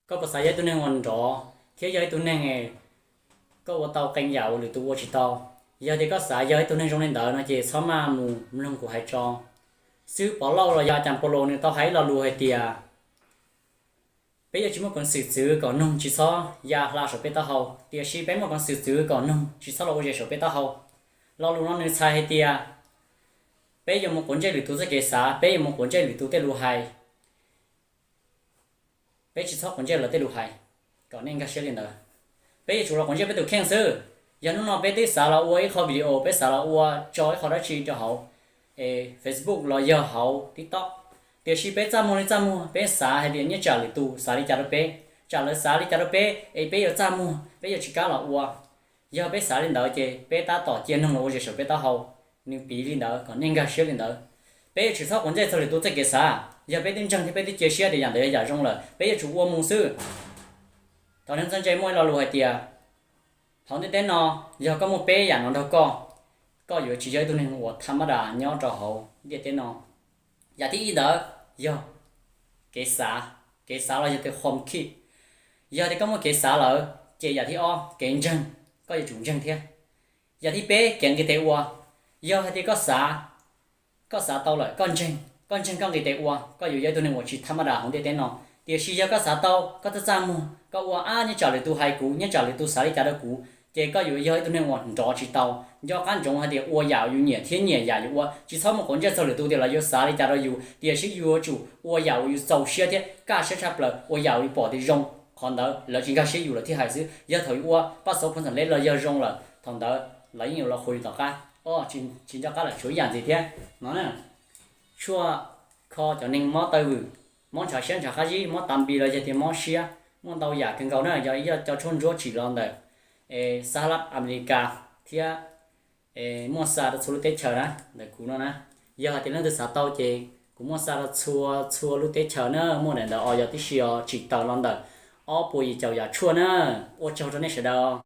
Koj puas xav yog ib tug neeg uas nrov thiab yog ib tug neeg koj ua tau qee yam uas lwm tus ua tsis tau? Yog tias koj xav yog ib tug neeg zoo li ntawd no ces txhob maj mus mloog kuv hais tso. Xib hwb Pov Lauj los yog Cas Pau Los nws tau hais ib lo lus hais tias peb yuav tsis muaj peev xwm txwv kom noog tsis txhob ya hla saum peb taub hau, tiam sis peb muaj peev xwm txwv kom noog tsis txhob los ua zes saum peb taub hau. Lo lus no nws txhais hais tias peb yuav mus quav ntsej lwm tus txoj kev xav, peb yuav mus quav ntsej lwm tus tej lus hais, peb tsis txhob quav ntsej lawv tej lus hais. Kom nej nkag siab li ntawd, peb yuav tsum los quav ntsej peb tus kheej xwb. Yog hnub no peb twb xav los ua ib qho video, peb xav los ua tso ib qho dab tsi rau hauv Facebook los yog hauv TikTok, tiam sis peb txaj muag li txaj muag, peb xav hais tias nyob tsam lwm tus xav li cas rau peb, tsam lawv xav li cas rau peb es peb yuav txaj muag, peb yuav tsis kam los ua. Yog peb xav li ntawd ces peb tab tom cia noog los ua zes saum peb taub hau. Nws piv li ntawd, kom nej nkag siab li ntawd. Peb yuav tsum txhob quav ntsej txog lwm tus txoj kev xav. Yog peb twb ntseeg thiab peb twb cia siab tias yam ntawd yog yam zoo lawm, peb yuav tsum ua mus xwb. Thaum neeg txawj ntse muaj ib lo lus hais tias hauv ntiaj teb no, yog koj muaj peb yam no nrog koj, koj yuav tsis yog ib tug neeg uas tham mab das nyob rau hauv ntiaj teb no. Yam thib ib ntawd yog kev xav, kev xav los yog tias hom khij. Yog tias koj muaj kev xav lawm ces yam thib ob, kev ntseeg, koj yuav tsum ntseeg thiab. Yam thib peb, kev nqis tes ua. Yog hais tias koj xav, koj xav tau lawm, koj ntseeg, koj ntseeg koj nqis tes ua, koj yuav yog ib tug neeg uas tsis tham mab das hauv ntiaj teb no. Tiam sis yog koj xav tau, koj txaj txaj muag, koj ua ab nyob tsam lwm tus hais kuv, nyob tsam lwm tus xav li cas rau kuv, ces koj yuav yog ib tug neeg uas nrov tsis tau. Nco qab ntsoov hais tias ua yam uas yus nyiam thiab nyiam yam yus ua, tsis txhob mus quav ntsej txog lwm tus tias lawv yuav xav li cas rau yus, tiam sis yus yuav tsum ua yam uas yus txaus siab thiab kaj siab tshaj plaws, ua yam uas yus pom tias zoo. Qhov ntawd lawv tsis nkag siab yus lawm thiaj hais xwb. Yog thaum yus ua paj xauv phoo xas lev los yog zoo lawm, thaum ntawd lawv yeej yuav los qhuas yus tom qab. Tsis nco qab lawm, tshuav ib yam ntxiv thiab no na. Tshuaj kho cov neeg mob taw vwm, mob ntshav siab ntshav qab zib, mob tas npis los yog tias mob siab, muaj ntau yam kawg nkaus na. Yog ib co tshuaj ntsuab tsim los ntawm Xab Lab Amelikas thiab muaj xa rau txhua lub teb chaws na, ntawm kuv no na. Yog hais tias leej twg xav tau ces kuv muaj xa rau txhua txhua lub teb chaws na, muaj daim ntawv os yog tib si os, tsim tawm los ntawm ob puas yim caum yam tshuaj na. Ua tsaug rau nej sawv daws.